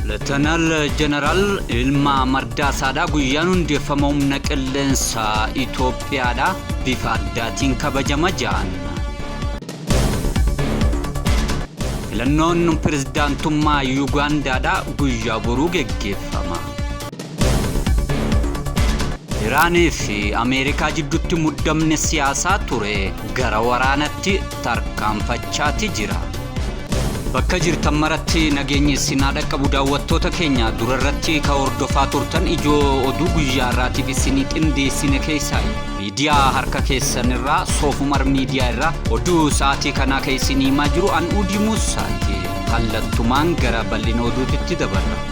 Leetanaal Jeneraal Yilmaa Mardaasaadha. Guyyaan hundeeffama humna qilleensaa Itoophiyaadha. Bifa addaatiin kabajama ja'an. Filannoon pirezidaantummaa Yuugaandaadha guyyaa boruu geggeeffama. Iraanii fi Ameerikaa jidduutti muddamni siyaasaa ture gara waraanatti tarkaanfachaati jira. Bakka jirtan maratti nageenyi isin haa dhaqqabu daawwattoota keenya durarratti ka hordofaa turtan ijoo oduu guyyaa irraatiif isinii qindeessine keessaa miidiyaa harka keessan irraa Soofumar miidiyaa irraa oduu sa'aatii kanaa ka isinii himaa jiru an Uudii Muusaati. Kallattumaan gara bal'ina oduutitti dabarra.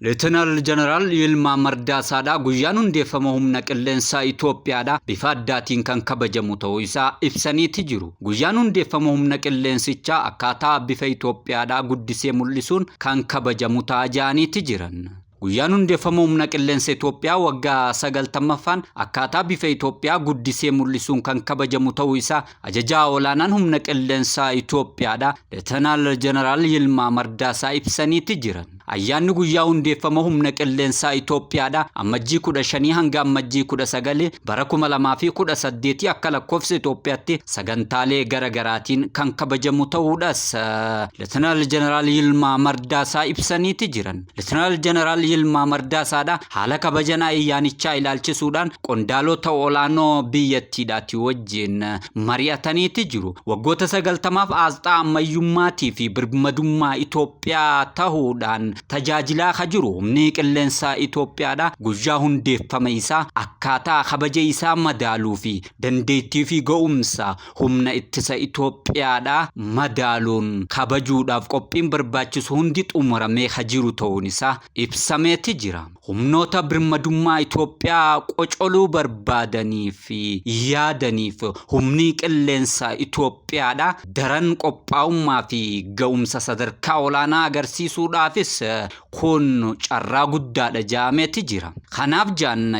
Leetanaal Jeneraal Yilmaa Mardaasaadha. Guyyaan hundeeffama humna qilleensaa Itoophiyaadha. Bifa addaatiin kan kabajamu ta'uu isaa ibsaniiti jiru. Guyyaan hundeeffama humna qilleensichaa akkaataa bifa Itoophiyaadha guddisee mul'isuun kan kabajamu ta'a ja'aniiti jiran. Guyyaan hundeeffama humna qilleensa Itoophiyaa waggaa 90ffaan akkaataa bifa Itoophiyaa guddisee mul'isuun kan kabajamu ta'uu isaa ajajaa olaanaan humna qilleensaa Itoophiyaadha. Leetanaal Jeneraal Yilmaa Mardaasaa ibsaniiti jiran. Ayyaanni guyyaa hundeeffama humna qilleensaa Itoophiyaadha. Ammajjii 15 hanga ammajjii 19 bara 2018 akka lakkoofsa Itoophiyaatti sagantaalee gara garaatiin kan kabajamu ta'uudhas Leetanaal Jeneraal Yilmaa Mardaasaa ibsaniiti jiran. Leetanaal Jeneraal Yilmaa Mardaasaadha haala kabajana ayyaanichaa ilaalchisuudhaan qondaalota olaanoo biyyattiidhaati wajjin mari'ataniiti jiru. Waggoota 90f aasxaa ammayyummaatii fi birmadummaa Itoophiyaa ta'uudhaan tajaajilaa ka jiru humni qilleensaa Itoophiyaadha. Guyyaa hundeeffama isaa akkaataa kabaja isaa madaaluu fi dandeettii fi ga'umsa humna ittisa Itoophiyaadha madaaluun kabajuudhaaf qophiin barbaachisu hundi xumuramee ka jiru ta'uun isaa ibsameeti jira. Humnoota birmadummaa Itoophiyaa qocoluu barbaadanii fi yaadaniif humni qilleensa Itoophiyaadha daran qophaa'ummaa fi ga'umsa sadarkaa olaanaa agarsiisuudhaafis kun carraa guddaadha ja'ameeti jira. Kanaaf jaan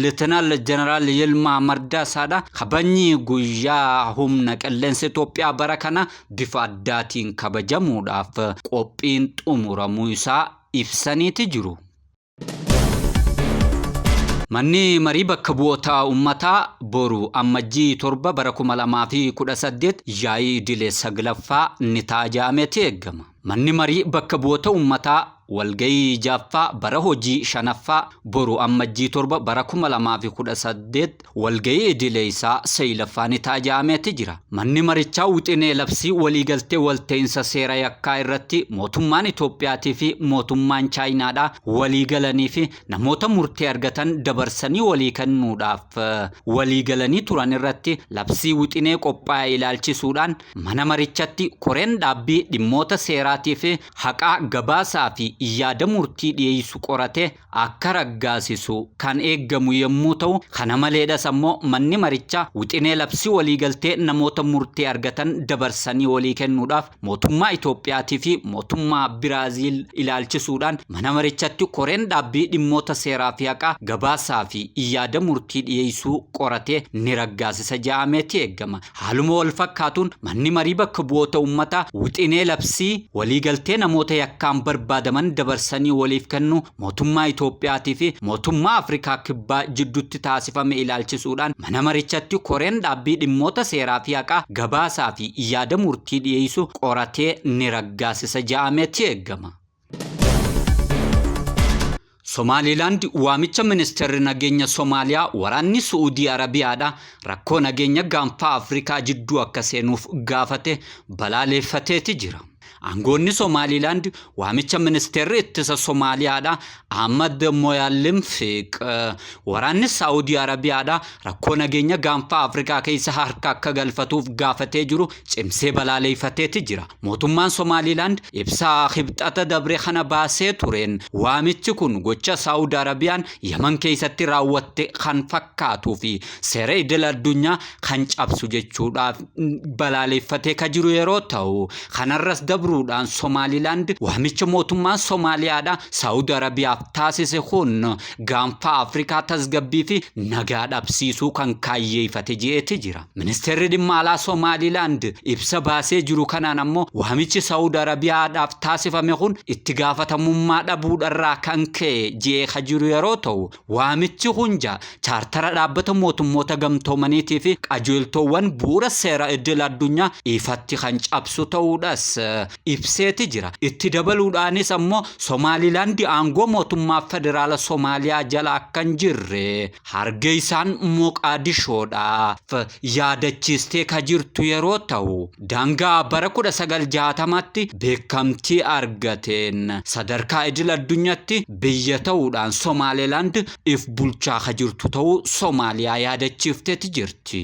Leetanaal Jeneraal Yilmaa Mardaasaadha kabajni guyyaa humna qilleensa Itoophiyaa bara kana bifa addaatiin kabajamuudhaaf qophiin xumuramuu isaa ibsaniiti jiru. Manni marii bakka bu'oota uummataa boru Ammajjii 7 bara 2018 yaa'ii idilee 9ffaa ni ta'a jedhameeti eegama. Manni marii bakka bu'oota uummataa walgahii 6ffaa bara hojii 5ffaa boru Ammajjii 7 bara 2018 walgahii idilee isaa 9ffaa ni ta'a jedhameeti jira. Manni marichaa wixinee labsii waliigaltee walta'iinsa seera yakkaa irratti mootummaan Itoophiyaatii fi mootummaan Chaayinaadhaa waliigalanii fi namoota murtee argatan dabarsanii walii kennuudhaaf waliigalanii turan irratti labsii wixinee qophaa'e ilaalchisuudhaan mana marichatti koreen dhaabbii dhimmoota seeraatii fi haqaa gabaasaa fi yaada murtii dhiyeessu qorate akka raggaasisu kan eeggamu yommuu ta'u, kana maleedhas ammoo manni marichaa wixinee labsii waliigaltee namoota murtee argatan dabarsanii walii kennuudhaaf mootummaa Itoophiyaatii fi mootummaa Biraaziil ilaalchisuudhaan mana marichatti koreen dhaabbii dhimmoota seeraa fi haqaa gabaasaa fi yaada murtii dhiyeessuu qoratee ni raggaasisa jedhameeti eeggama. Haaluma wal fakkaatuun manni marii bakka bu'oota uummataa wixinee labsii waliigaltee namoota yakkaan barbaadaman dabarsanii waliif kennuu mootummaa Itoophiyaatii fi mootummaa Afrikaa Kibbaa jidduutti taasifame ilaalchisuudhaan mana marichatti koreen dhaabbii dhimmoota seeraa fi haqaa gabaasaa fi yaada murtii dhiyeessu qoratee ni raggaasisa jedhameeti eeggama. Somaalilaand waamicha ministeerri nageenya Somaaliyaa waraanni Su'uudii Arabiyaadha rakkoo nageenya gaanfaa Afrikaa jidduu akka seenuuf gaafate balaaleeffateeti jira. Aangoonni Somaalilaand waamicha ministeerri ittisa Somaaliyaadha Ahmad Moyaalim Fiq waraanni Saa'udii Arabiyaadha rakkoo nageenya gaanfaa Afrikaa keessa harka akka galfatuuf gaafatee jiru cimsee balaaleeffateeti jira. Mootummaan Somaalilaand ibsa Kibxata dabre kana baasee tureen waamichi kun gocha Saawud Arabiyaan Yaman keessatti raawwatte kan fakkaatuu fi seera idil addunyaa kan cabsu jechuudhaaf balaaleeffatee ka jiru yeroo ta'u kanarras dabru dabruudhaan Somaalilaand waamicha mootummaan Somaaliyaadha Saawud Arabiyaaf taasise kun gaanfa Afrikaa tasgabbii fi nagaa dhabsiisuu kan kaayyeeffate je'eeti jira. Ministeerri dhimma alaa Somaalilaand ibsa baasee jiru kanaan ammoo waamichi Saawud Arabiyaadhaaf taasifame kun itti gaafatamummaa dhabuudharraa kan ka'e je'ee ka jiru yeroo ta'u, waamichi kun chaartara dhaabbata mootummoota gamtoomaniitii fi qajeeltoowwan bu'uura seera idil addunyaa ifatti kan cabsu ta'uudhas ibseeti jira. Itti dabaluudhaanis ammoo Somaalilaandi aangoo mootummaa federaala Somaaliyaa jala akka hin jirre Hargeysaan Moqaadishoodhaaf yaadachiistee ka jirtu yeroo ta'u, daangaa bara 1960tti beekamtii argateen sadarkaa idil addunyaatti biyya ta'uudhaan Somaalilaand if bulchaa ka jirtu ta'uu Somaaliyaa yaadachiifteeti jirti.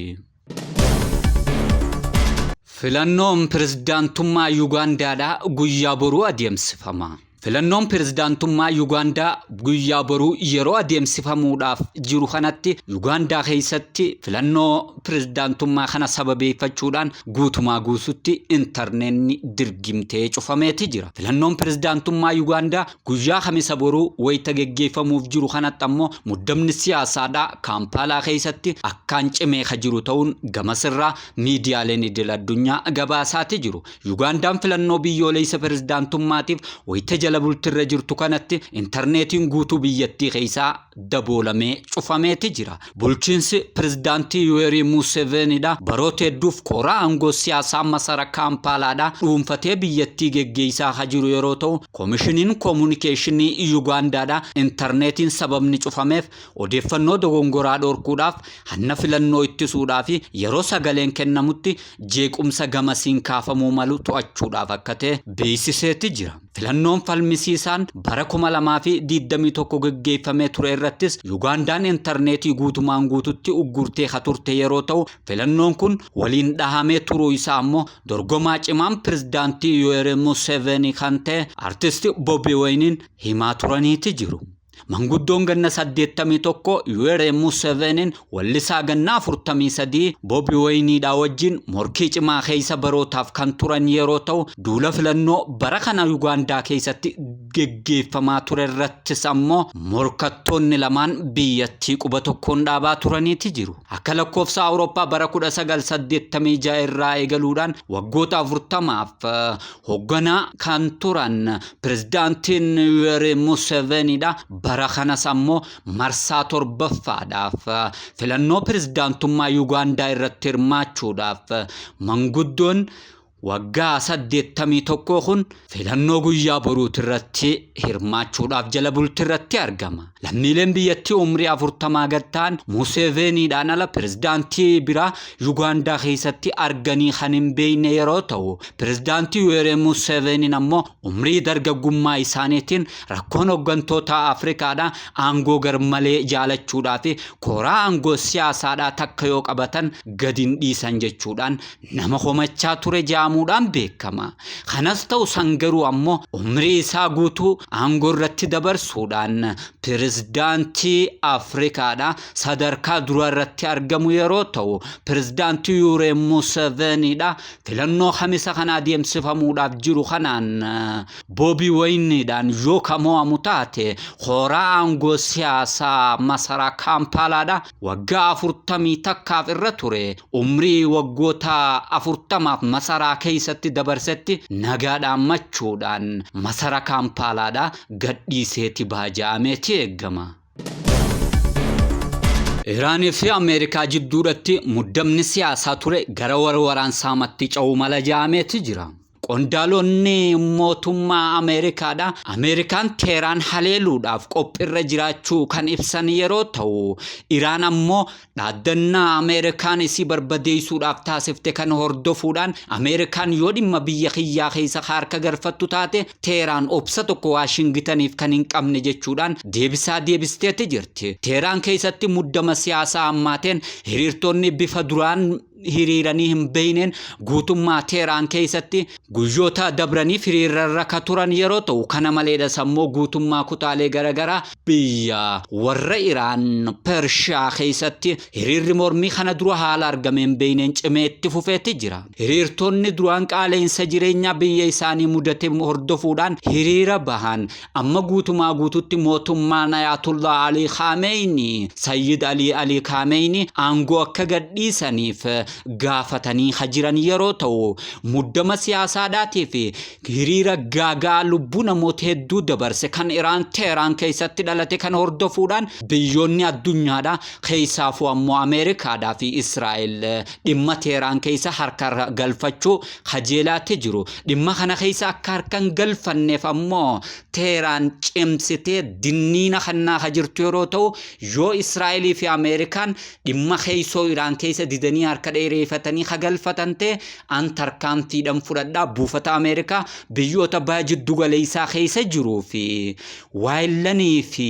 Filannoon pirezidaantummaa Yugaandaadhaa guyyaa boruu adeemsifama. Filannoon pirezidaantummaa Yugaandaa guyyaa boruu yeroo adeemsifamuudhaaf jiru kanatti Yugaandaa keessatti filannoo pirezidaantummaa kana sababeeffachuudhaan guutumaa guututti intarneenni dirgimtee cufameeti jira. Filannoon pirezidaantummaa Yugaandaa guyyaa Kamisa boruu wayita geggeeffamuuf jiru kanatti ammoo muddamni siyaasaadhaa Kaampaalaa keessatti akkaan cimee ka jiru ta'uun gamasirraa miidiyaaleen idil addunyaa gabaasaati jiru. Yugaandaan filannoo biyyoolessa pirezidaantummaatiif wayita jala bultirra jirtu kanatti intarneetiin guutuu biyyattii keessaa daboolamee cufameeti jira. Bulchiinsi pirezidaantii Yuweerii Museeveniidha baroota hedduuf kooraa aangoo siyaasaa masara Kaampaalaadha dhuunfatee biyyattii geggeessaa ka jiru yeroo ta'u, koomishiniin koomunikeeshinii Yugaandaadha intarneetiin sababni cufameef odeeffannoo dogongoraa dhorkuudhaaf, hanna filannoo ittisuudhaa fi yeroo sagaleen kennamutti jeequmsa gamasiin kaafamuu malu to'achuudhaaf akka ta'e beeksiseeti jira. Filannoon falmisiisaan bara 2021 geggeeffamee ture irrattis Yugaandaan intarneetii guutumaan guututti uggurtee ka turte yeroo ta'u, filannoon kun waliin dhahamee turuu isaa ammoo dorgomaa cimaan pirezidaantii Yoweri Museveni kan ta'e artisti Bobi Wayiniin himaa turaniiti jiru. Manguddoon ganna 81 Yoweri Museveniin wallisaa ganna 43 Bobi Wayiniidhaa wajjin morkii cimaa keessa barootaaf kan turan yeroo ta'u, duula filannoo bara kana Yugaandaa keessatti geggeeffamaa ture irrattis ammoo morkattoonni lamaan biyyattii quba tokkoon dhaabaa turaniiti jiru. Akka lakkoofsa Awurooppaa bara 1986 irraa eegaluudhaan waggoota 40f hoogganaa kan turan pirezidaantiin Yoweri Museveniidha. Bara kanas ammoo marsaa torbaffaadhaaf filannoo pirezidaantummaa Yugaandaa irratti hirmaachuudhaaf manguddoon waggaa 81 kun filannoo guyyaa boruuti irratti hirmaachuudhaaf jala bulti irratti argama. Lammiileen biyyattii umrii 40 gad ta'an Museveniidhaan ala pirezidaantii biraa Yugaandaa keessatti arganii kan hin beekne yeroo ta'u, pirezidaantii Yoweri Museveniin ammoo umrii dargaggummaa isaaniitiin rakkoon hooggantoota Afrikaadhaa aangoo garmalee jaalachuudhaa fi kooraa aangoo siyaasaadhaa takka yoo qabatan gadi hin dhiisan jechuudhaan nama komachaa ture jaamuudhaan beekama. Kanas ta'u san garuu ammoo umrii isaa guutuu aangoo irratti dabarsuudhaan pirezidaantii Afrikaadhaa sadarkaa dura irratti argamu yeroo ta'u, pirezidaantii Yoweri Museveniidha filannoo Kamisa kana adeemsifamuudhaaf jiru kanaan Bobi Wayiniidhaan yoo ka mo'amu taate kooraa aangoo siyaasaa masaraa Kaampaalaadha waggaa 41 irra ture umrii waggoota 40 masaraa keessatti dabarsetti nagaadhaan machuudhaan masara Kaampaalaadha gadhiiseeti baaja'ameeti eeggama. Iraanii fi Ameerikaa jidduudhatti muddamni siyaasaa ture gara waraansaamatti ce'uu mala ja'ameeti jira. Qondaalonni mootummaa Ameerikaadha Ameerikaan Teeraan haleeluudhaaf qophiirra jiraachuu kan ibsan yeroo ta'u, Iraan ammoo dhaaddannaa Ameerikaan isii barbadeessuudhaaf taasifte kan hordofuudhaan Ameerikaan yoo dhimma biyya kiyyaa keessa harka galfattu taate Teeraan obsa tokko Waashingitaniif kan hin qabne jechuudhaan deebisaa deebisteeti jirti. Teeraan keessatti muddama siyaasaa hammaateen hiriirtonni bifa duraan hiriiranii hin beeyneen guutummaa Teheraan keessatti guyyoota dabraniif hiriirarra ka turan yeroo ta'u, kana maleedhas ammoo guutummaa kutaalee garaagaraa biyya warra Iraan Pershiyaa keessatti hiriirri mormii kana dura haala argameen beeyneen cimee itti fufeetti jira. Hiriirtonni duraan qaala'insa jireenyaa biyya isaanii mudate hordofuudhaan hiriira bahan amma guutumaa guututti mootummaan Ayatollah Ali Khamenei, Sayyid Ali Ali Khamenei aangoo akka gadhiisaniif gaafatanii jiran yeroo ta'u, muddama siyaasaadhaatii fi hiriira gaagaa lubbuu namoota hedduu dabarse kan Iraan Teheraan keessatti dhalate kan hordofuudhaan biyyoonni addunyaadhaa keessaafuu ammoo Ameerikaadhaa fi Israa'el dhimma Teheraan keessa harka galfachuu kajeelaatti jiru. Dhimma kana keessa akka harka hin galfanneef ammoo Teheraan cimsitee dinniina kannaa jirtu yeroo ta'u, yoo Israa'elii fi Ameerikaan dhimma keessoo Iraan keessa didanii harka dheereeffatanii kagalfatan ta'e, an tarkaanfiidhaan fudhadhaa, buufata Ameerikaa biyyoota baha jiddu galeessaa keessa jiruu fi waayillanii fi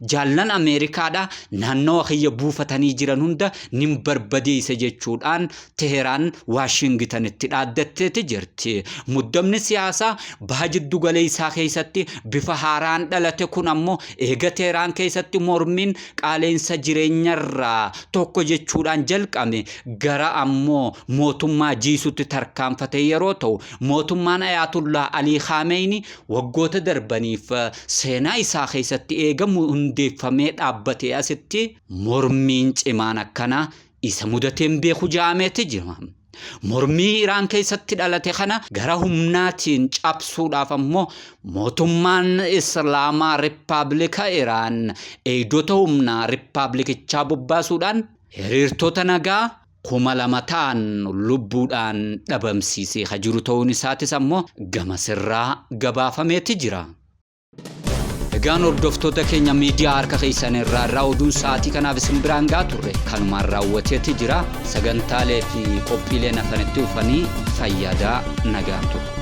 jaallan Ameerikaadha naannawa kiyya buufatanii jiran hunda nin barbadeessa jechuudhaan Teheraan Waashingitanitti dhaaddatteeti jirti. Muddamni siyaasaa baha jiddu galeessaa keessatti bifa haaraan dhalate kun ammoo eega Teheraan keessatti mormiin qaala'insa jireenyarraa tokko jechuudhaan jalqabe gara ammoo mootummaa jiisutti tarkaanfate yeroo ta'u, mootummaan Ayatollah Ali Khamenei waggoota darbaniif seenaa isaa keessatti eegamu hundeeffamee dhaabbate asitti mormiin cimaan akkanaa isa mudateen beeku jaameeti jira. Mormii Iraan keessatti dhalate kana gara humnaatiin cabsuudhaaf ammoo mootummaan Islaamaa Rippaabilika Iraan eegdota humnaa Rippaabilikichaa bobbaasuudhaan hiriirtota nagaa 2000 ta'an lubbuudhaan dhabamsiisee ka jiru ta'uun isaatis ammoo gama sirraa gabaafameeti jira. Egaan hordoftoota keenya miidiyaa harka keessan irraa oduun sa'aatii kanaaf isin biraan gaa turre kanumaan raawwateeti jira. Sagantaalee fi qophiileen hafanitti dhufanii fayyadaa nagaan ture.